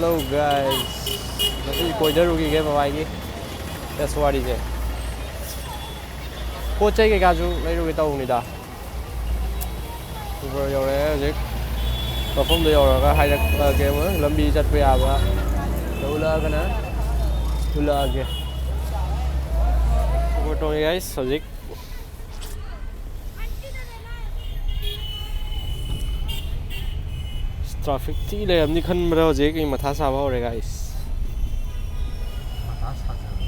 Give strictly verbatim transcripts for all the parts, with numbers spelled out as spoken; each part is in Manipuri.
Hello guys, ꯉꯁꯤ ꯀꯣꯏꯊꯔꯨꯈꯤꯒꯦ ꯃꯃꯥꯏꯒꯤ ꯔꯥꯖꯋꯥꯔꯤꯁꯦ꯫ ꯄꯣꯠ ꯆꯩ ꯀꯩꯀꯥꯁꯨ ꯂꯩꯔꯨꯒꯦ ꯇꯧꯕꯅꯤꯗ꯫ ꯎꯕꯔ ꯌꯧꯔꯛꯑꯦ ꯍꯧꯖꯤꯛ꯫ ꯃꯐꯝꯗ ꯌꯧꯔꯒ ꯍꯥꯏꯔꯛꯑꯒꯦ, ꯂꯝꯕꯤ ꯆꯠꯄ ꯌꯥꯕ ꯎꯠꯂꯛꯑꯒꯅ ꯎꯠꯂꯛꯑꯒꯦ꯫ ꯎꯕꯔ ꯇꯣꯡꯉꯦ guys ꯍꯧꯖꯤꯛ꯫ Traffic ꯊꯤ ꯂꯩꯔꯝꯅꯤ ꯈꯟꯕꯗ ꯍꯧꯖꯤꯛ ꯑꯩ ꯃꯊꯥ ꯁꯥꯕ ꯍꯧꯔꯦ guys꯫ ꯃꯊꯥ ꯁꯥꯖꯕ꯫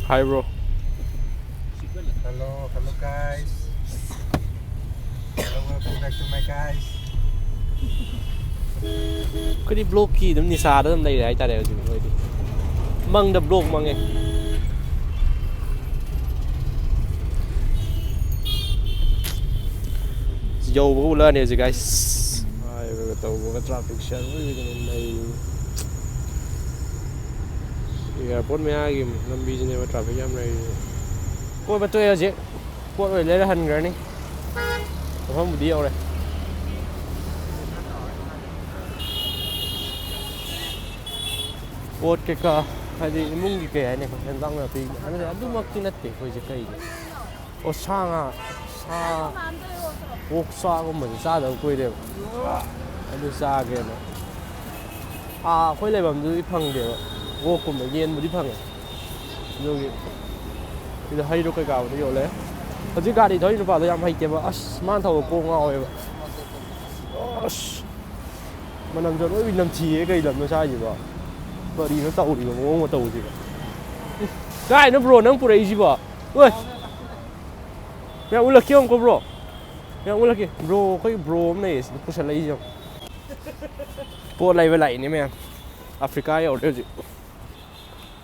Hi bro꯫ Hello, hello guys. Hello, welcome back to my guys. ꯑꯩꯈꯣꯏꯗꯤ vlogꯀꯤ ꯑꯗꯨꯝ ꯅꯤꯁꯥꯗ ꯑꯗꯨꯝ ꯂꯩꯔꯦ ꯍꯥꯏꯇꯥꯔꯦ ꯍꯧꯖꯤꯛ ꯑꯩꯈꯣꯏꯗꯤ꯫ ꯃꯪꯗ vlog ꯃꯪꯉꯦ꯫ ꯌꯧꯕꯒ ꯎꯠꯂꯛꯑꯅꯤ ꯍꯧꯖꯤꯛ guys꯫ ꯍꯥꯏꯕꯒ ꯇꯧꯕꯒ trafficꯁꯦ ꯑꯔꯣꯏꯕꯤꯗꯅꯦ ꯂꯩꯔꯤꯕ꯫ Airport ꯃꯌꯥꯒꯤ ꯂꯝꯕꯤꯁꯤꯅꯦꯕ traffic ꯌꯥꯝ ꯂꯩꯔꯤꯁꯦ꯫ ꯀꯣꯏꯕ ꯇꯣꯛꯑꯦ ꯍꯧꯖꯤꯛ꯫ ꯄꯣꯠ ꯂꯣꯏ ꯂꯩꯔ ꯍꯟꯈ꯭ꯔꯅꯤ꯫ ꯃꯐꯝꯕꯨꯗꯤ ꯌꯧꯔꯦ꯫ ꯄꯣꯠ ꯀꯩꯀꯥ ꯍꯥꯏꯗꯤ ꯏꯃꯨꯡꯒꯤ ꯀꯩ ꯍꯥꯏꯅꯤ, ꯍꯦꯟꯖꯥꯡ ꯅꯥꯄꯤ ꯑꯗꯨꯃꯛꯇꯤ ꯅꯠꯇꯦ ꯑꯩꯈꯣꯏꯁꯦ꯫ ꯀꯩꯒꯤ? ꯑꯣ, ꯁꯥ ꯉꯥ, ꯁꯥ, ꯑꯣꯛ ꯁꯥꯒꯨꯝꯕꯁꯦ ꯆꯥꯗꯕ ꯀꯨꯏꯔꯦꯕ꯫ ꯑꯗꯨ ꯆꯥꯒꯦꯅ꯫ ꯑꯥ, ꯑꯩꯈꯣꯏ ꯂꯩꯐꯝꯗꯨꯗꯤ ꯐꯪꯗꯦꯕ꯫ ꯑꯣꯛꯀꯨꯝꯕ ꯌꯦꯟꯕꯨꯗꯤ ꯐꯪꯉꯦ꯫ ꯑꯗꯨꯒꯤ ꯁꯤꯗ ꯍꯩꯔꯣ ꯀꯩꯀꯥꯕꯨꯗꯤ ꯌꯣꯜꯂꯦ꯫ ꯍꯧꯖꯤꯛ ꯒꯥꯔꯤ ꯊꯧꯔꯤ ꯅꯨꯄꯥꯗꯣ ꯌꯥꯝ ꯍꯩꯇꯦꯕ꯫ ꯑꯁ, ꯃꯥꯅ ꯊꯧꯕ ꯀꯣꯛ ꯉꯥꯎꯋꯦꯕ꯫ ꯑꯁ, ꯃꯅꯝꯁꯨ ꯑꯔꯣꯏꯕꯤ ꯅꯝꯊꯤꯌꯦ꯫ ꯀꯩ ꯂꯝꯅꯣ ꯁ꯭ꯋꯥꯏꯁꯤꯕꯣ? ꯀꯔꯤꯅꯣ ꯇꯧꯔꯤꯕ ꯃꯑꯣꯡ ꯃꯇꯧꯁꯤꯕꯣ? ꯀꯥꯏꯅꯣ bro ꯅꯪ ꯄꯨꯔꯛꯏꯁꯤꯕꯣ? ꯑꯣꯏ! ꯃꯌꯥꯝ ꯎꯠꯂꯛꯀꯦ ꯑꯃꯨꯛꯀꯣ bro꯫ ꯃꯌꯥꯝ ꯎꯠꯂꯛꯀꯦ꯫ Bro, ꯑꯩꯈꯣꯏ bro ꯑꯃ ꯂꯩꯌꯦ ꯁꯤꯗ ꯄꯨꯁꯜꯂꯛꯏꯁꯦ ꯌꯦꯡꯉꯣ꯫ ꯄꯣꯠ ꯂꯩꯕ ꯂꯥꯛꯏꯅꯦ ꯃꯌꯥꯝ꯫ ꯑꯐ꯭ꯔꯤꯀꯥ ꯌꯧꯔꯦ ꯍꯧꯖꯤꯛ꯫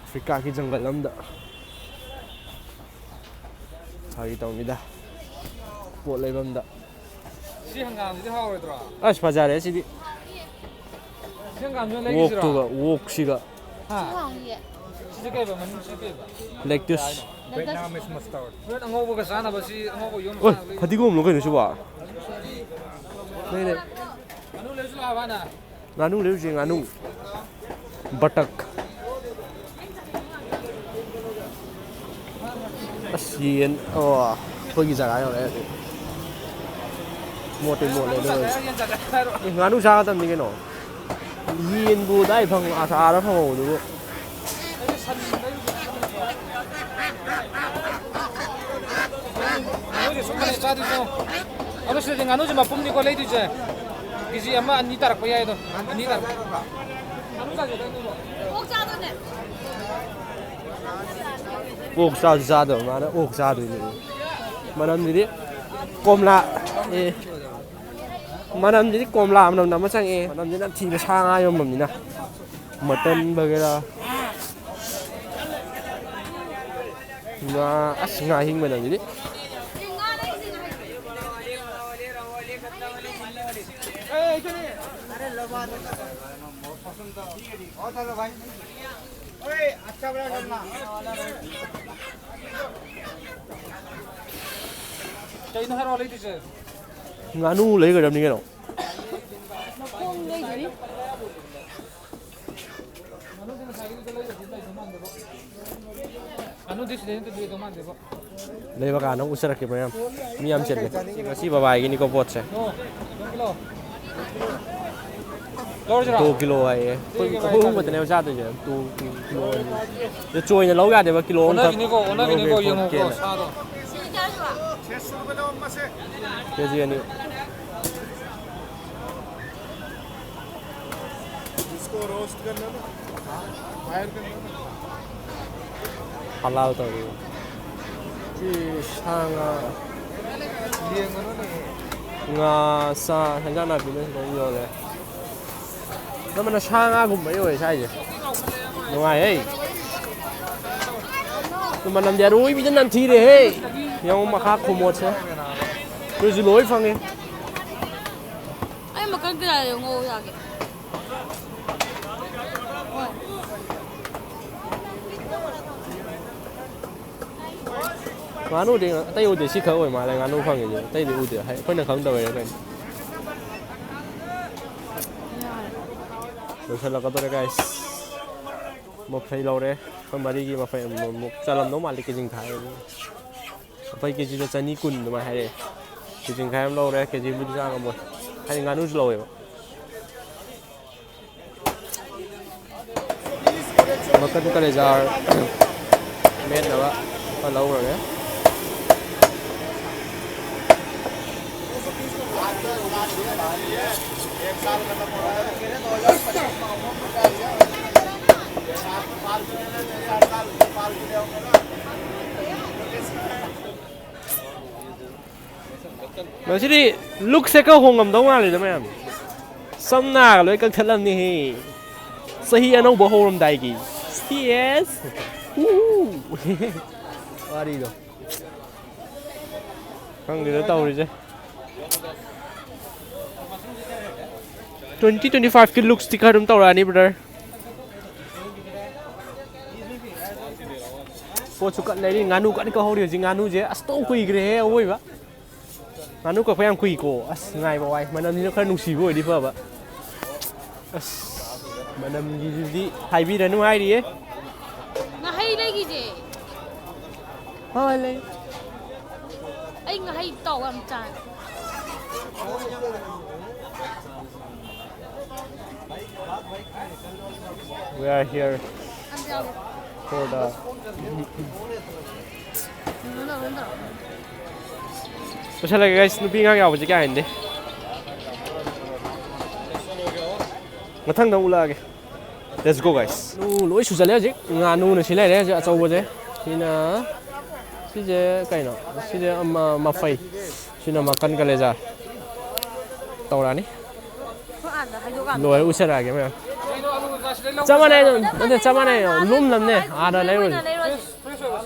ꯑꯐ꯭ꯔꯤꯀꯥꯒꯤ ꯖꯪꯒꯜ ꯑꯝꯗ꯫ ꯐꯥꯒꯤ ꯇꯧꯅꯤꯗ꯫ ꯄꯣꯠ ꯂꯩꯐꯝꯗ꯫ ꯁꯤ ꯍꯪꯒꯥꯝꯁꯤꯗꯤ ꯍꯥꯎꯔꯣꯏꯗ꯭ꯔꯣ? ꯑꯁ, ꯐꯖꯔꯦ ꯁꯤꯗꯤ꯫ ꯁꯤ ꯍꯪꯒꯥꯝꯁꯤꯅ ꯂꯩꯈꯤꯁꯤꯔꯣ? ꯑꯣꯛꯇꯨꯒ, ꯑꯣꯛꯁꯤꯒ꯫ ꯍꯥ? ꯁꯤ ꯍꯥꯎꯅꯤꯌꯦ꯫ ꯁꯤꯁꯦ ꯀꯩꯕ? ꯃꯃꯤꯡ ꯁꯤ ꯀꯩꯕ? Lettuce꯫ Vietnamese mustard꯫ ꯍꯣꯔꯦꯟ ꯑꯉꯧꯕꯒ ꯆꯥꯅꯕ ꯁꯤ ꯑꯉꯧꯕ ꯌꯣꯟꯕ ꯑꯣꯏ, ꯆꯥꯅꯕ ꯂꯩ꯫ ꯐꯗꯤꯒꯣꯝꯂꯣ ꯀꯩꯅꯣ ꯁꯤꯕꯣ? ꯂꯩ, ꯂꯩ꯫ ꯉꯥꯅꯨ ꯂꯩꯔꯁꯨ ꯆꯥꯕꯅ? ꯉꯥꯅꯨ ꯂꯩꯔꯨꯁꯦ, ꯉꯥꯅꯨ꯫ ꯕꯇꯛ꯫ ꯑꯁ, ꯌꯦꯟ꯫ ꯑꯣ, ꯑꯩꯈꯣꯏꯒꯤ ꯖꯒꯥ ꯌꯧꯔꯛꯑꯦ ꯍꯧꯖꯤꯛ꯫ ꯃꯣꯠꯇꯤ ꯃꯣꯠꯂꯦ, ꯑꯗꯨ ꯑꯣꯏꯔꯁꯨ꯫ ꯌꯦꯟ ꯆꯥꯒꯦ ꯍꯥꯏꯔꯣ? ꯑꯦ, ꯉꯥꯅꯨ ꯆꯥꯒꯗꯕꯅꯤ ꯀꯩꯅꯣ꯫ ꯌꯦꯟꯕꯨ ꯑꯗꯥꯏ ꯐꯪ-, ꯑꯁꯥꯗ ꯐꯪꯍꯧꯕꯗꯨꯕꯨ꯫ ꯉꯥꯅꯨꯁꯦ ꯁꯨꯝ ꯐꯖꯅ ꯆꯥꯗꯣꯏꯁꯦ ꯌꯦꯡꯉꯣ꯫ ꯑꯗꯣ ꯁꯤꯗꯗꯤ ꯉꯥꯅꯨꯁꯦ ꯃꯄꯨꯝꯅꯤꯀꯣ ꯂꯩꯗꯣꯏꯁꯦ꯫ ꯀꯦ ꯖꯤ ꯑꯃ ꯑꯅꯤ ꯇꯥꯔꯛꯄ ꯌꯥꯏ ꯑꯗꯣ꯫ ꯑꯅꯤ ꯇꯥꯔꯛꯄ꯫ ꯑꯣꯛ ꯆꯥꯁꯨ ꯆꯥꯗꯕ ꯃꯥꯅ ꯑꯣꯛ ꯆꯥꯗꯣꯏꯅꯦ꯫ ꯃꯅꯝꯁꯤꯗꯤ ꯀꯣꯝꯂꯥ꯫ ꯑꯦ꯫ ꯃꯅꯝꯁꯤꯗꯤ ꯀꯣꯝꯂꯥ ꯃꯅꯝ ꯑꯃ ꯆꯪꯉꯛꯑꯦ꯫ ꯃꯅꯝꯁꯤ ꯅꯝꯊꯤꯕ ꯁꯥ ꯉꯥ ꯌꯣꯟꯐꯝꯅꯤꯅ꯫ ꯃꯇꯟ ꯕꯒꯦꯔꯥ꯫ ꯉꯥ, ꯑꯁ, ꯉꯥ ꯑꯍꯤꯡꯕ ꯅꯪꯒꯤꯗꯤ꯫ ꯀꯩꯅꯣ ꯍꯥꯏꯔꯛꯑꯣ ꯂꯩꯗꯣꯏꯁꯦ? ꯉꯥꯅꯨ ꯂꯩꯒꯗꯕꯅꯤ ꯀꯩꯅꯣ꯫ ꯃꯈꯣꯡ ꯂꯩꯗꯣꯏꯅꯤ꯫ ꯉꯥꯅꯨꯗꯤ ꯁꯤꯗꯩ ꯅꯠꯇꯗꯤ ꯂꯩꯗꯧ ꯃꯥꯟꯗꯦꯕꯣ꯫ ꯂꯩꯕ ꯀꯥꯟꯗ ꯑꯃꯨꯛ ꯎꯠꯆꯔꯛꯀꯦ ꯃꯌꯥꯝ꯫ ꯃꯤ ꯌꯥꯝ ꯆꯤꯜꯂꯦ꯫ ꯉꯁꯤ ꯕꯕꯥꯒꯤꯅꯤꯀꯣ ꯄꯣꯠꯁꯦ꯫ ꯑꯣ, ꯀꯤꯂꯣ꯫ ꯂꯧꯔꯁꯤꯔꯣ? ꯇꯨ ꯀꯤꯂꯣ ꯍꯥꯏꯌꯦ꯫ ꯑꯩꯈꯣꯏ, ꯁꯤꯒꯤ ꯑꯩꯈꯣꯏ ꯑꯍꯨꯝ ꯈꯛꯇꯅꯦꯕ ꯆꯥꯗꯣꯏꯁꯦ꯫ ꯇꯨ, ꯇꯨ ꯀꯤꯂꯣ ꯑꯣꯏꯅ꯫ ꯑꯗꯣ ꯆꯣꯏꯅ ꯂꯧ ꯌꯥꯗꯦꯕ, ꯀꯤꯂꯣ ꯑꯃꯈꯛ꯫ ꯑꯣꯟꯅꯈꯤꯅꯤꯀꯣ, ꯑꯣꯟꯅꯈꯤꯅꯤꯀꯣ, ꯂꯧꯒꯦ ꯌꯦꯡꯉꯨꯀꯣ, ꯄꯣꯠꯀꯦꯅ꯫ ꯁꯥꯗꯣ꯫ ꯀꯦ ꯖꯤ ꯑꯅꯤ꯫ इसको रोस्ट करना ना, बाहर करना ना। ꯍꯂꯥꯜ ꯇꯧꯔꯤ꯫ ꯁꯤ ꯁꯥ ꯉꯥ꯫ ꯌꯦꯡꯒꯅꯨꯅꯦ꯫ ꯉꯥ, ꯁꯥ, ꯍꯦꯟꯖꯥꯡ ꯅꯥꯄꯤꯅ ꯁꯤꯗ ꯌꯣꯜꯂꯦ꯫ ꯑꯅꯝꯕꯅ ꯁꯥ ꯉꯥꯒꯨꯝꯕ ꯌꯣꯜꯂꯦ ꯁ꯭ꯋꯥꯏꯁꯦ꯫ ꯅꯨꯡꯉꯥꯏꯍꯦ꯫ ꯑꯗꯨ ꯃꯅꯝꯗꯤ ꯑꯔꯣꯏꯕꯤꯗ ꯅꯝꯊꯤꯔꯦꯍꯦ꯫ ꯌꯦꯡꯉꯨ ꯃꯈꯥ ꯈꯨꯃꯣꯠꯁꯦ꯫ ꯑꯗꯨꯁꯨ ꯂꯣꯏ ꯐꯪꯉꯦ꯫ ꯑꯩ ꯃꯈꯜ ꯀꯌꯥ ꯉꯧ ꯌꯥꯒꯦ? ꯉꯥꯅꯨꯗꯤ ꯑꯇꯩ ꯎꯗꯦ, ꯁꯤ ꯈꯛ ꯑꯣꯏ ꯃꯥꯜꯂꯦ ꯉꯥꯅꯨ ꯐꯪꯉꯤꯁꯦ, ꯑꯇꯩꯗꯤ ꯎꯗꯦ, ꯍꯥꯏ, ꯑꯩꯈꯣꯏꯅ ꯈꯪꯗꯕꯩꯔꯥ ꯀꯩꯅꯣ꯫ ꯌꯧꯁꯜꯂꯛꯀꯗꯧꯔꯦ guys꯫ ꯃꯐꯩ ꯂꯧꯔꯦ꯫ ꯑꯩꯈꯣꯏ ꯃꯔꯤꯒꯤ ꯃꯐꯩ ꯑꯃꯃꯝꯃꯨꯛ ꯆꯜꯂꯝꯗꯧ ꯃꯥꯜꯂꯦ, ꯀꯦꯖꯤ ꯃꯈꯥꯏ꯫ ꯃꯐꯩ ꯀꯦꯖꯤꯗ ꯆꯅꯤ ꯀꯨꯟ ꯑꯗꯨꯃꯥꯏꯅ ꯍꯥꯏꯔꯛꯑꯦ꯫ ꯀꯦꯖꯤ ꯃꯈꯥꯏ ꯑꯃ ꯂꯧꯔꯦ꯫ ꯀꯦꯖꯤꯕꯨꯗꯤ ꯆꯥ ꯉꯝꯃꯣꯏ꯫ ꯍꯥꯏꯗꯤ ꯉꯥꯅꯨꯁꯨ ꯂꯧꯋꯦꯕ꯫ ꯃꯀꯟ ꯀꯂꯦꯖꯥꯔ ꯃꯦꯠꯅꯕ ꯈꯔ ꯂꯧꯔꯒꯦ꯫ ꯉꯁꯤꯗꯤ ꯂꯨꯛꯁꯦ ꯈꯔ ꯍꯣꯡꯉꯝꯗꯧ ꯃꯥꯜꯂꯤꯗ ꯃꯌꯥꯝ꯫ ꯁꯝꯅꯥꯒ ꯂꯣꯏ ꯀꯛꯊꯠꯂꯝꯅꯤꯍꯦ꯫ ꯆꯍꯤ ꯑꯅꯧꯕ ꯍꯧꯔꯝꯗꯥꯏꯒꯤ꯫ Yes꯫ ꯎ꯫ ꯋꯥꯔꯤꯗꯣ꯫ ꯈꯪꯗꯦꯗ ꯇꯧꯔꯤꯁꯦ꯫ Twenty twenty five ꯀꯤ ꯂꯨꯛꯁꯇꯤ ꯈꯔ ꯑꯗꯨꯝ ꯇꯧꯔꯛꯑꯅꯤ brother꯫ ꯄꯣꯠꯁꯨ ꯀꯟꯅ ꯂꯩꯔꯤ꯫ ꯉꯥꯅꯨ ꯀꯟꯅ ꯀꯛꯍꯧꯔꯤ ꯍꯧꯖꯤꯛ꯫ ꯉꯥꯅꯨꯁꯦ ꯑꯁ ꯇꯣꯡ ꯀꯨꯏꯈ꯭ꯔꯦꯍꯦ ꯑꯋꯣꯏꯕ꯫ ꯉꯥꯅꯨ ꯀꯛꯄ ꯌꯥꯝ ꯀꯨꯏꯀꯣ꯫ ꯑꯁ ꯉꯥꯏꯕ ꯋꯥꯏ꯫ ꯃꯅꯝꯁꯤꯅ ꯈꯔ ꯅꯨꯡꯁꯤꯕ ꯑꯣꯏꯔꯗꯤ ꯐꯕ꯫ ꯑꯁ ꯃꯅꯝꯒꯤꯁꯤꯗꯤ ꯍꯥꯏꯕꯤꯔꯅꯨ ꯍꯥꯏꯔꯤꯌꯦ꯫ ꯉꯥꯍꯩ ꯂꯩꯈꯤꯁꯦ꯫ ꯍꯣꯏ ꯂꯩ꯫ ꯑꯩ ꯉꯥꯍꯩ ꯇꯥꯎꯕ ꯌꯥꯝ ꯆꯥꯅꯤꯡꯉꯦ꯫ We are here for the ꯂꯣꯏꯁꯜꯂꯒꯦ guys, ꯅꯨꯄꯤ ꯑꯉꯥꯡ ꯌꯥꯎꯕꯁꯦ ꯀꯌꯥ ꯍꯩꯅꯗꯦ꯫ ꯃꯊꯪꯗ ꯑꯃꯨꯛ ꯎꯠꯂꯛꯑꯒꯦ꯫ Let's go guys꯫ ꯂꯣꯏ ꯁꯨꯖꯜꯂꯦ ꯍꯧꯖꯤꯛ꯫ ꯉꯥꯅꯨꯅ ꯁꯤ ꯂꯩꯔꯦ ꯍꯧꯖꯤꯛ ꯑꯆꯧꯕꯁꯦ꯫ ꯁꯤꯅ ꯁꯤꯁꯦ ꯀꯩꯅꯣ? ꯁꯤꯁꯦ ꯑꯃ ꯃꯐꯩ꯫ ꯁꯤꯅ ꯃꯀꯟ ꯀꯂꯦꯖꯥ꯫ ꯇꯧꯔꯛꯑꯅꯤ꯫ ꯂꯣꯏꯔꯦ, ꯎꯠꯆꯔꯛꯑꯒꯦ ꯃꯌꯥꯝ꯫ ꯆꯞ ꯃꯥꯟꯅꯩ ꯑꯗꯨꯝ꯫ ꯅꯠꯇꯦ, ꯆꯞ ꯃꯥꯟꯅꯩ꯫ ꯂꯨꯝꯅꯕꯅꯦ꯫ ꯑꯥꯗ ꯂꯩꯔꯨꯔꯁꯤ꯫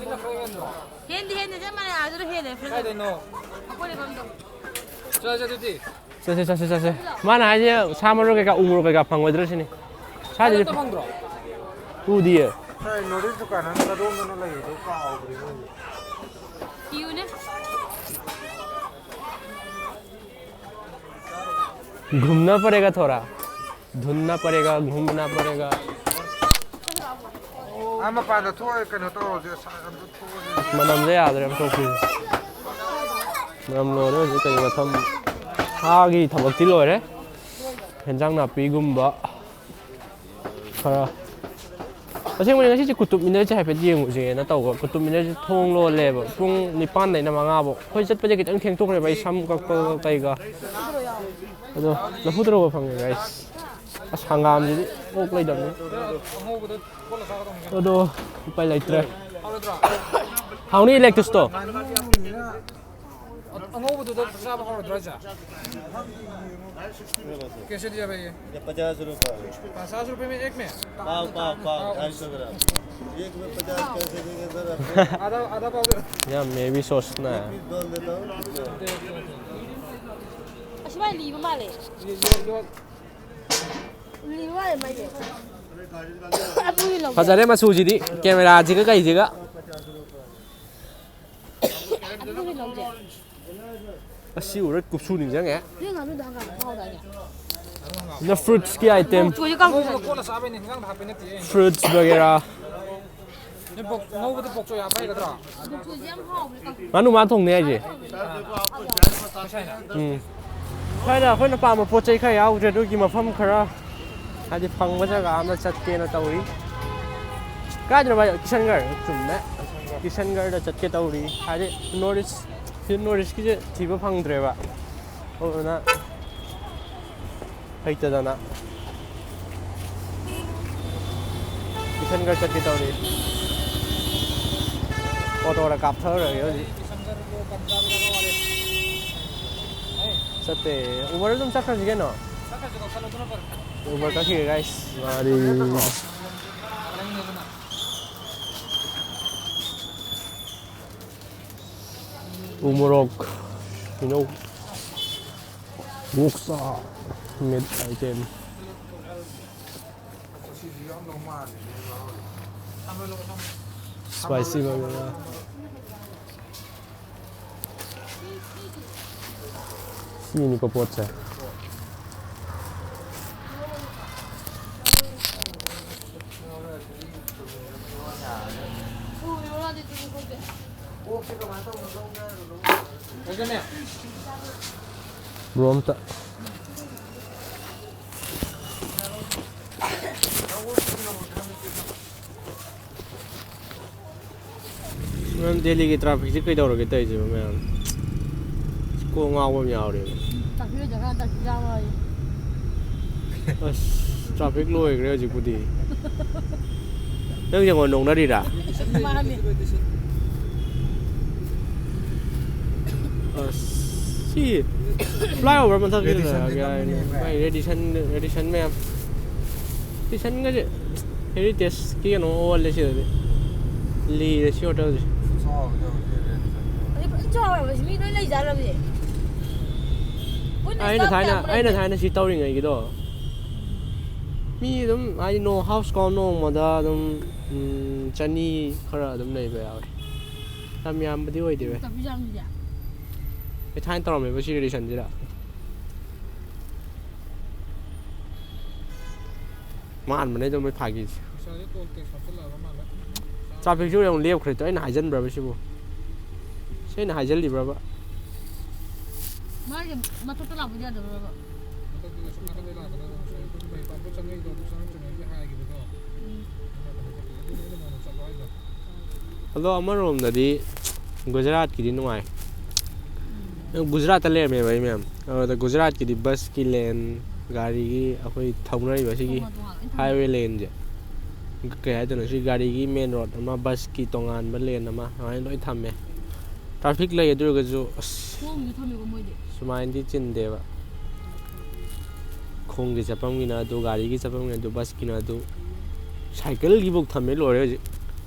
ꯍꯦꯟꯗꯤ ꯍꯦꯟꯗꯤ ꯆꯞ ꯃꯥꯟꯅꯩ꯫ ꯑꯥꯗꯨꯅ ꯍꯦꯜꯂꯦ꯫ ꯀꯥꯏꯗꯩꯅꯣ? ꯑꯩꯈꯣꯏ ꯂꯩꯐꯝꯗꯣ꯫ ꯆꯠꯂꯁꯦ ꯑꯗꯨꯗꯤ꯫ ꯆꯠꯁꯦ, ꯆꯠꯁꯦ, ꯆꯠꯁꯦ꯫ ꯃꯥꯅ ꯍꯥꯏꯁꯦ ꯁꯥ ꯃꯔꯣꯏ ꯀꯩꯀꯥ, ꯎ ꯃꯣꯔꯣꯛ ꯀꯩꯀꯥ ꯐꯪꯉꯣꯏꯗ꯭ꯔꯥ ꯁꯤꯅꯤ꯫ ꯁ꯭ꯋꯥꯏꯗꯗꯤ ꯑꯝꯇ ꯐꯪꯗ꯭ꯔꯣ? ꯎꯗꯤꯌꯦ꯫ ꯁ꯭ꯋꯥꯏ ꯅꯣꯔꯠ ꯏꯁ ꯗꯨꯀꯥꯟ ꯑꯃ ꯀꯗꯣꯝꯗꯅꯣ ꯂꯩꯔꯤꯗꯣ ꯀꯥꯎꯈ꯭ꯔꯦ ꯃꯣꯏꯒꯤ꯫ ꯊꯤꯌꯨꯅꯦ꯫ घूमना पड़ेगा थोड़ा। ढूंढना पड़ेगा, घूमना पड़ेगा. ꯑꯥ ꯃꯄꯥꯟꯗ ꯊꯣꯛꯑ ꯀꯩꯅꯣ ꯇꯧꯔꯁꯦ, ꯑꯁ, ꯑꯝꯇ ꯊꯣꯛꯑꯁꯦ. ꯃꯅꯝꯁꯦ ꯌꯥꯗ꯭ꯔꯦ, ꯑꯃ ꯊꯣꯛꯄꯤꯁꯦ. ꯃꯅꯝ ꯂꯣꯏꯔꯦ ꯍꯧꯖꯤꯛ. ꯀꯩ ꯃꯐꯝ? ꯁꯥꯒꯤ ꯊꯕꯛꯇꯤ ꯂꯣꯏꯔꯦ. ꯍꯦꯟꯖꯥꯡ ꯅꯥꯄꯤꯒꯨꯝꯕ ꯈꯔ. ꯑꯁꯦꯡꯕꯅꯤ, ꯉꯁꯤꯁꯦ ꯀꯨꯇꯨꯕ ꯃꯤꯅꯔꯁꯦ ꯍꯥꯏꯐꯦꯠ ꯌꯦꯡꯉꯨꯁꯦꯅ ꯇꯧꯕ. ꯀꯨꯇꯨꯕ ꯃꯤꯅꯔꯁꯦ ꯊꯣꯡ ꯂꯣꯜꯂꯦꯕ, ꯄꯨꯡ ꯅꯤꯄꯥꯟꯗꯩꯅ ꯃꯉꯥꯐꯧ. ꯑꯩꯈꯣꯏ ꯆꯠꯄꯁꯦ ꯈꯤꯇꯪ ꯊꯦꯡꯗꯣꯛꯈ꯭ꯔꯦꯕ, ꯑꯩ ꯁꯝ ꯀꯛꯄꯒ ꯀꯩꯒ. ꯑꯗꯣ ꯂꯐꯨ ꯊꯔꯣꯒ ꯐꯪꯉꯦ, ꯒꯥꯏꯁ. ꯑꯁ, ꯍꯪꯒꯥꯝꯁꯤꯗꯤ ꯑꯣꯛ ꯂꯩꯗꯕꯅꯤ. ꯑꯗꯣ ꯎꯄꯥꯏ ꯂꯩꯇ꯭ꯔꯦ. ꯍꯥꯎꯅꯤ, ꯏꯂꯦꯛꯇ꯭ꯔꯤꯁꯇꯣ. ꯑꯉꯧꯕꯗꯨꯗ ꯆꯥꯕ ꯍꯧꯔꯗ꯭ꯔꯣ ꯍꯥꯏꯁꯦ? कैसे दिया भाई ये? ये पचास रुपये. पचास रुपए में एक में? पाव पाव पाव ढाई सौ ग्राम. एक में पचास कैसे देंगे सर आपको? आधा आधा पाव दे. ꯌꯥꯝ ꯃꯦꯕꯤ ꯁꯣꯁꯅ. पीस डाल देता हूँ. ꯑꯁꯨꯃꯥꯏꯅ ꯂꯤꯕ ꯃꯥꯜꯂꯦ. ये ये ये ꯂꯤꯕ ꯃꯥꯜꯂꯦ ꯃꯥꯏꯁꯦ. ꯑꯗꯨꯒꯤ ꯂꯧꯒꯦ. ꯐꯖꯔꯦ ꯃꯆꯨꯁꯤꯗꯤ, ꯀꯦꯃꯦꯔꯥꯁꯤꯒ ꯀꯩꯁꯤꯒ. ꯑꯗꯨꯒꯤ ꯂꯧꯒꯦ. ꯑꯁꯤ ꯎꯔ ꯀꯨꯞꯁꯨ ꯅꯤꯡꯁꯤꯡꯉꯦ. ꯅꯣꯏ ꯉꯥꯅꯨꯗꯣ ꯍꯪꯒꯥꯝ ꯍꯥꯎꯗꯥꯏꯅꯦ? ꯁꯤꯅ ꯐ꯭ꯔꯨꯠꯁꯀꯤ ꯑꯥꯏꯇꯦꯝ, ꯆꯣꯏꯁꯨ ꯀꯥꯡꯁꯣꯏ ꯆꯥꯅꯤꯡꯉꯦ. ꯀꯣꯠꯂ ꯆꯥꯕꯩꯅꯦ, ꯍꯤꯟꯖꯥꯡꯗ ꯍꯥꯞꯄꯩ ꯅꯠꯇꯦ. ꯐ꯭ꯔꯨꯠꯁ ꯕꯒꯦꯔꯥ. ꯅꯣꯏ ꯄꯣꯛ ꯉꯧꯕꯗ ꯄꯣꯛ ꯆꯣꯏ ꯍꯥꯞꯄ ꯍꯩꯒꯗ꯭ꯔꯣ? ꯆꯣꯏꯁꯦ ꯌꯥꯝ ꯍꯥꯎꯕꯅꯦ ꯀꯥꯡꯁꯣꯏ. ꯉꯥꯅꯨ ꯃꯥ ꯊꯣꯡꯅꯦ ꯍꯥꯏꯁꯦ. ꯀꯩꯁꯥꯏꯅ? ꯎꯝ. ꯁ꯭ꯋꯥꯏꯗ ꯑꯩꯈꯣꯏꯅ ꯄꯥꯝꯕ ꯄꯣꯠ ꯆꯩ ꯈꯔ ꯌꯥꯎꯗ꯭ꯔꯦ, ꯑꯗꯨꯒꯤ ꯃꯐꯝ ꯈꯔ ꯍꯥꯏꯗꯤ ꯐꯪꯕ ꯖꯒꯥ ꯑꯃꯗ ꯆꯠꯀꯦꯅ ꯇꯧꯔꯤ. ꯀꯥꯏꯗꯅꯣ ꯚꯥꯏ? ꯀꯤꯁꯟꯒꯔ. ꯆꯨꯝꯃꯦ, ꯀꯤꯁꯟꯒꯔꯗ ꯆꯠꯀꯦ ꯇꯧꯔꯤ. ꯍꯥꯏꯗꯤ ꯅꯣꯔꯠ ꯏꯁ, ꯁꯤ ꯅꯣꯔꯠ ꯏꯁꯀꯤꯁꯦ ꯊꯤꯕ ꯐꯪꯗ꯭ꯔꯦꯕ, ꯑꯗꯨꯅ ꯍꯩꯇꯗꯅ ꯀꯤꯁꯟꯒꯔ ꯆꯠꯀꯦ ꯇꯧꯔꯤ. ꯑꯣꯇꯣꯗ ꯀꯥꯞꯊꯔꯒꯦ ꯍꯧꯖꯤꯛ. ꯆꯠꯇꯦ. ꯎꯕꯔ ꯑꯗꯨꯝ ꯆꯠꯈ꯭ꯔꯁꯤ ꯀꯩꯅꯣ. ꯎꯕꯔ ꯀꯛꯈꯤꯒꯦ, ꯒꯥꯏꯁ. ꯃꯥꯗꯤ ꯎ ꯃꯣꯔꯣꯛ, ꯍꯩꯅꯧ, ꯉꯣꯛꯆꯥ, ꯃꯤꯠ ꯑꯥꯏꯇꯦꯝ. ꯁ꯭ꯄꯥꯏꯁꯤ ꯕꯒꯦꯔꯥ. ꯁꯤꯅꯤꯀꯣ ꯄꯣꯠꯁꯦ. ꯕ꯭ꯔꯣ ꯑꯝꯇ꯫ ꯃꯌꯥꯝ ꯗꯦꯜꯂꯤꯒꯤ ꯇ꯭ꯔꯥꯐꯤꯛꯁꯦ ꯀꯩꯗꯧꯔꯒꯦ ꯇꯧꯔꯤꯁꯤꯕꯣ ꯃꯌꯥꯝ? ꯀꯣꯛ ꯉꯥꯎꯕ ꯑꯃ ꯌꯥꯎꯔꯦꯕ꯫ ꯇꯥꯛꯄꯤꯔꯣꯏꯗꯕ ꯇꯥꯛꯄꯤ ꯌꯥꯎꯔꯣꯏ꯫ ꯑꯁ, ꯇ꯭ꯔꯥꯐꯤꯛ ꯂꯣꯏꯈ꯭ꯔꯦ ꯍꯧꯖꯤꯛꯄꯨꯗꯤ꯫ ꯅꯪ ꯌꯦꯡꯉꯣ, ꯅꯣꯡꯅꯔꯤꯔꯥ? ꯃꯥꯅꯦ꯫ ꯑꯁ, ꯁꯤ ꯐ꯭ꯂꯥꯏ ꯑꯣꯚꯔ ꯃꯊꯛꯁꯤꯗ ꯔꯦꯗꯤꯁꯟꯁꯦ ꯂꯩꯔꯒꯦ ꯍꯥꯏꯅ꯫ ꯅꯝꯕꯅꯦ ꯚꯥꯏ꯫ ꯃꯥꯏ ꯔꯦꯗꯤꯁꯟ, ꯔꯦꯗꯤꯁꯟ ꯃꯌꯥꯝ꯫ ꯔꯦꯗꯤꯁꯟꯒꯁꯦ ꯍꯦꯔꯤꯇꯦꯖꯀꯤ ꯀꯩꯅꯣ ꯑꯣꯜꯂꯦ ꯁꯤꯗꯗꯤ꯫ ꯂꯤꯔꯦ ꯁꯤ ꯍꯣꯇꯦꯜꯁꯦ꯫ ꯆꯥꯎꯕꯗꯣ ꯍꯧꯖꯤꯛ ꯔꯦꯗꯤꯁꯟꯗꯣ꯫ ꯑꯗꯩ ꯐꯖꯅ ꯆꯥꯎꯔꯕ ꯁꯤ ꯃꯤ ꯂꯣꯏ ꯂꯩꯖꯥꯠꯂꯕꯁꯦ? ꯄꯨꯟꯅ ꯑꯩꯅ staff ꯊꯥꯏꯅ, ꯀꯌꯥꯃꯨꯛ ꯑꯩꯅ ꯂꯩꯒꯦ? ꯊꯥꯏꯅ ꯁꯤ ꯇꯧꯔꯤꯉꯩꯒꯤꯗꯣ, ꯃꯤ ꯑꯗꯨꯝ ꯍꯥꯏꯗꯤ ꯅꯣ-, ꯍꯥꯎꯁ ꯀꯥꯎꯟ ꯅꯣꯡꯃꯗ ꯑꯗꯨꯝ, ꯎꯝ, ꯆꯅꯤ ꯈꯔ ꯑꯗꯨꯝ ꯂꯩꯕ ꯌꯥꯎꯋꯦ꯫ ꯌꯥꯝ ꯌꯥꯝꯕꯗꯤ ꯑꯣꯏꯗꯦ ꯚꯥꯏ꯫ ꯇꯥꯕꯤꯖꯥꯝꯁꯦ? ꯑꯩ ꯊꯥꯏꯅ ꯇꯧꯔꯝꯃꯦꯕ ꯁꯤ ꯔꯦꯗꯤꯁꯟꯁꯤꯗ꯫ ꯃꯥꯟꯕꯅꯦ ꯑꯗꯨꯝ ꯃꯣꯏ ꯐꯥꯒꯤꯁꯦ꯫ ꯄꯩꯁꯥꯁꯦ ꯇꯣꯜ ꯇꯦꯛꯁ ꯍꯥꯞꯆꯤꯜꯂꯛꯑꯕ ꯃꯥꯜꯂꯦ꯫ ꯇ꯭ꯔꯥꯐꯤꯛꯁꯨ ꯌꯥꯝ ꯂꯦꯞꯈ꯭ꯔꯦ꯫ ꯑꯩꯅ ꯍꯥꯏꯖꯟꯕ꯭ꯔꯕ ꯁꯤꯕꯨ? ꯁꯤ ꯑꯩꯅ ꯍꯥꯏꯖꯜꯂꯤꯕ꯭ꯔꯕ? ꯃꯥꯒꯤ ꯃꯊꯛꯇ ꯂꯥꯛꯄꯗꯤ ꯌꯥꯗꯕ꯭ꯔꯕ? ꯃꯊꯛꯇ ꯑꯁꯣꯝ ꯅꯥꯀꯟꯗꯩ ꯂꯥꯛꯀꯗꯕ ꯉꯁꯥꯏ ꯑꯩꯈꯣꯏ ꯃꯩ ꯄꯥꯛꯄ ꯆꯪꯉꯛꯏꯗꯣ, ꯑꯗꯨ ꯆꯪꯉꯛꯇ꯭ꯔꯤꯉꯩꯒꯤ ꯍꯥꯏꯈꯤꯕꯗꯣ꯫ ꯎꯝ꯫ ꯑꯗꯨꯅ ꯍꯧꯖꯤꯛ ꯑꯗꯨꯅꯦ ꯑꯩꯅ ꯅꯉꯣꯟꯗ ꯆꯠꯂꯣ ꯍꯥꯏꯗꯣ꯫ ꯑꯗꯣ ꯑꯃꯔꯣꯝꯗꯗꯤ ꯒꯨꯖꯔꯥꯠꯀꯤꯗꯤ ꯅꯨꯡꯉꯥꯏ꯫ ꯒꯨꯖꯔꯥꯠꯇ ꯂꯩꯔꯝꯃꯦꯕ ꯑꯩ ꯃꯌꯥꯝ꯫ ꯑꯗꯨꯗ ꯒꯨꯖꯔꯥꯠꯀꯤꯗꯤ ꯕꯁꯀꯤ ꯂꯦꯟ, ꯒꯥꯔꯤꯒꯤ ꯑꯩꯈꯣꯏ ꯊꯧꯅꯔꯤꯕ ꯁꯤꯒꯤ ꯇꯣꯉꯥꯟ ꯇꯣꯉꯥꯟ ꯂꯣꯏ ꯊꯝꯃꯦ꯫ ꯍꯥꯏꯋꯦ ꯂꯦꯟꯁꯦ, ꯀꯩ ꯍꯥꯏꯗꯣꯏꯅꯣ, ꯁꯤ ꯒꯥꯔꯤꯒꯤ ꯃꯦꯟ ꯔꯣꯗ ꯑꯃ, ꯕꯁꯀꯤ ꯇꯣꯉꯥꯟꯕ ꯂꯦꯟ ꯑꯃ, ꯑꯗꯨꯃꯥꯏꯅ ꯂꯣꯏ ꯊꯝꯃꯦ꯫ ꯇ꯭ꯔꯥꯐꯤꯛ ꯂꯩ, ꯑꯗꯨ ꯑꯣꯏꯔꯒꯁꯨ ꯑꯁ, ꯈꯣꯡꯅꯁꯨ ꯊꯝꯃꯦꯀꯣ ꯃꯣꯏꯗꯤ꯫ ꯁꯨꯃꯥꯏꯅꯗꯤ ꯆꯤꯟꯗꯦꯕ꯫ ꯈꯣꯡꯒꯤ ꯆꯠꯐꯝꯒꯤꯅ ꯑꯗꯨ, ꯒꯥꯔꯤꯒꯤ ꯆꯠꯐꯝꯒꯤꯅ ꯑꯗꯨ, ꯕꯁꯀꯤꯅ ꯑꯗꯨ, ꯁꯥꯏꯀꯜꯒꯤꯐꯧ ꯊꯝꯃꯦ, ꯂꯣꯏꯔꯦ ꯍꯧꯖꯤꯛ꯫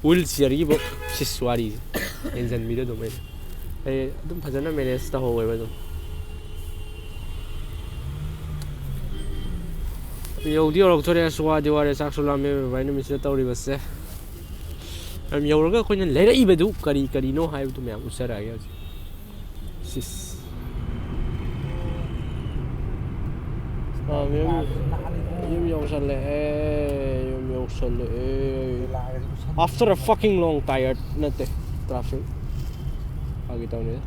ꯋꯤꯜ ꯆꯤꯌꯔꯒꯤꯐꯧ꯫ ꯁꯤꯁ, ꯋꯥꯔꯤꯁꯦ ꯌꯦꯡꯁꯤꯟꯕꯤꯔꯣ ꯑꯗꯨꯝ꯫ ꯑꯩꯅ ꯑꯩ ꯑꯗꯨꯝ ꯐꯖꯅ ꯃꯦꯅꯦꯖ ꯇꯧꯍꯧꯋꯦꯕ ꯑꯗꯨꯝ꯫ ꯌꯧꯗꯤ ꯌꯧꯔꯛꯇꯣꯔꯦ꯫ ꯑꯁ, ꯋꯥꯗꯤ ꯋꯥꯔꯦ, ꯆꯥꯛꯁꯨ ꯂꯥꯝꯃꯦ꯫ ꯚꯥꯏ, ꯅꯨꯃꯤꯠꯁꯤꯗ ꯇꯧꯔꯤꯕꯁꯦ ꯌꯥꯝ ꯌꯧꯔꯒ ꯑꯩꯈꯣꯏꯅ ꯂꯩꯔꯛꯏꯕꯗꯨ ꯀꯔꯤ ꯀꯔꯤꯅꯣ ꯍꯥꯏꯕꯗꯨ ꯃꯌꯥꯝ ꯎꯠꯆꯔꯛꯑꯒꯦ ꯍꯧꯖꯤꯛ꯫ ꯁꯤꯁ꯫ ꯑꯥ, ꯌꯨꯝ, ꯌꯨꯝ ꯌꯧꯁꯜꯂꯛꯑꯦ, ꯌꯨꯝ ꯌꯧꯁꯜꯂꯛꯑꯦ꯫ After a fucking long tired ꯅꯠꯇꯦ, traffic꯫ ꯐꯥꯒꯤ ꯇꯧꯅꯤꯗ꯫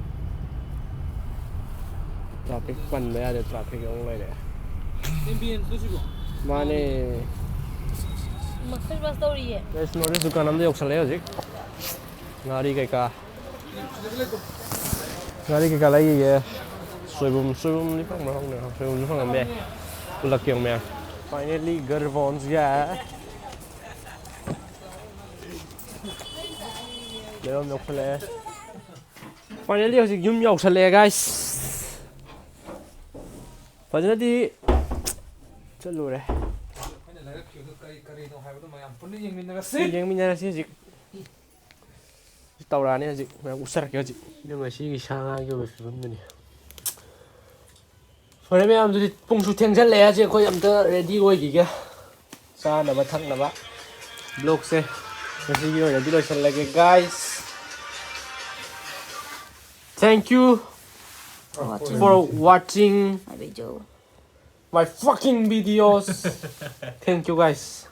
ꯇ꯭ꯔꯥꯐꯤꯛ ꯄꯟꯕ ꯌꯥꯗꯦ, ꯇ꯭ꯔꯥꯐꯤꯛ ꯑꯃꯨꯛ ꯂꯩꯔꯦ꯫ ꯑꯦꯝꯕꯤꯌꯦꯟꯁꯇꯣ ꯁꯤꯕꯣ? ꯃꯥꯅꯦ꯫ ꯃꯁꯜ ꯋꯥꯁ ꯇꯧꯔꯤꯌꯦ꯫ ꯒꯥꯏꯁ, ꯅꯣꯔꯠ ꯏꯁ ꯗꯨꯀꯥꯟ ꯑꯝꯗ ꯌꯧꯁꯜꯂꯛꯑꯦ ꯍꯧꯖꯤꯛ꯫ ꯉꯥꯔꯤ ꯀꯩꯀꯥ, ꯉꯥꯔꯤ ꯀꯩꯀꯥ ꯂꯩꯈꯤꯒꯦ꯫ ꯁꯣꯏꯕꯨꯝ, ꯁꯣꯏꯕꯨꯝꯗꯤ ꯐꯪꯕ꯭ꯔꯥ ꯈꯪꯗꯦ, ꯁꯣꯏꯕꯨꯝꯁꯨ ꯐꯪꯉꯝꯕ ꯌꯥꯏ꯫ ꯄꯨꯜꯂꯛꯀꯦ ꯃꯌꯥꯝ꯫ Finally, ꯒꯔ ꯄꯍꯨꯟꯆ ꯒꯌꯥ ꯍꯦ꯫ ꯂꯩꯐꯝ ꯌꯧꯁꯜꯂꯛꯑꯦ꯫ Finally ꯍꯧꯖꯤꯛ ꯌꯨꯝ ꯌꯧꯁꯜꯂꯛꯑꯦ, ꯒꯥꯏꯁ꯫ ꯐꯖꯅꯗꯤ ꯆꯠꯂꯨꯔꯦ꯫ ꯑꯩꯈꯣꯏꯅ ꯂꯩꯔꯛꯈꯤꯕꯗꯨ ꯀꯔꯤ ꯀꯔꯤꯅꯣ ꯍꯥꯏꯕꯗꯨ ꯃꯌꯥꯝ ꯄꯨꯟꯅ ꯌꯦꯡꯃꯤꯟꯅꯔꯁꯤ꯫ ꯌꯦꯡꯃꯤꯟꯅꯔꯁꯤ ꯍꯧꯖꯤꯛ꯫ ꯁꯤ ꯇꯧꯔꯛꯑꯅꯤ ꯍꯧꯖꯤꯛ, ꯃꯌꯥꯝ ꯎꯠꯆꯔꯛꯀꯦ ꯍꯧꯖꯤꯛ꯫ ꯑꯗꯣ ꯉꯁꯤꯒꯤ ꯁꯥ ꯉꯥꯒꯤ ꯑꯣꯏꯕ ꯐꯤꯕꯝꯗꯨꯅꯤ꯫ ꯐꯔꯦ ꯃꯌꯥꯝ, ꯑꯗꯨꯗꯤ ꯄꯨꯡꯁꯨ ꯊꯦꯡꯖꯜꯂꯛꯑꯦ꯫ ꯍꯧꯖꯤꯛ ꯑꯩꯈꯣꯏ ꯑꯝꯇ ꯔꯦꯗꯤ ꯑꯣꯏꯈꯤꯒꯦ꯫ ꯆꯥꯅꯕ ꯊꯛꯅꯕ꯫ ꯕ꯭ꯂꯣꯛꯁꯦ ꯉꯁꯤꯒꯤ ꯑꯣꯏꯅꯗꯤ ꯂꯣꯏꯁꯤꯜꯂꯒꯦ, ꯒꯥꯏꯁ꯫ Thank you for watching ꯍꯥꯏꯕꯤꯖꯧ꯫ my fucking videos. Thank you, guys.